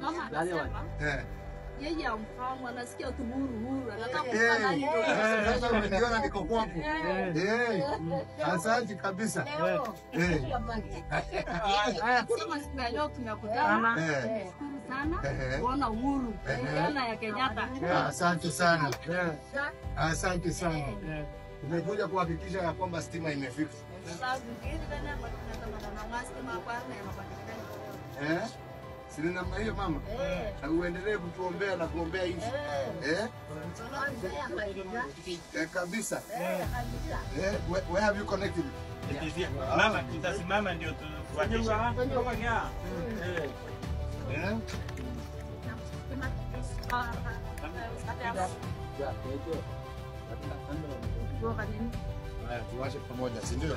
Mama anasema yeye amfahamu, anasikia tu huru huru, anataka kufanya nini? Sasa umeniona niko kwangu. Asante kabisa. Sema siku ya leo tumekutana. Shukuru sana kuona uhuru tena ya Kenyatta. Asante sana. Asante sana. Tumekuja kuhakikisha ya kwamba stima imefika. Si ni namna hiyo mama? Uendelee kutuombea na kuombea nchi. Kabisa. Where have you connected? Mama, tutasimama ndio tufuatishe. Tuwashe pamoja, si ndio?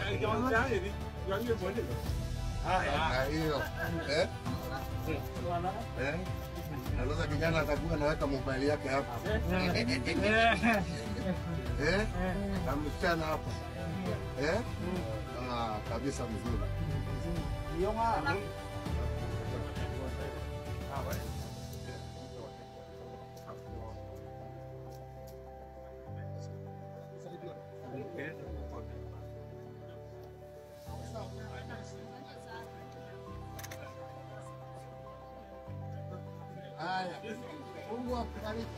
Hiyo. Na sasa kijana atakuwa anaweka mobile yake hapa. Na msichana hapa. Kabisa mzuri. Haya. Mungu akubariki.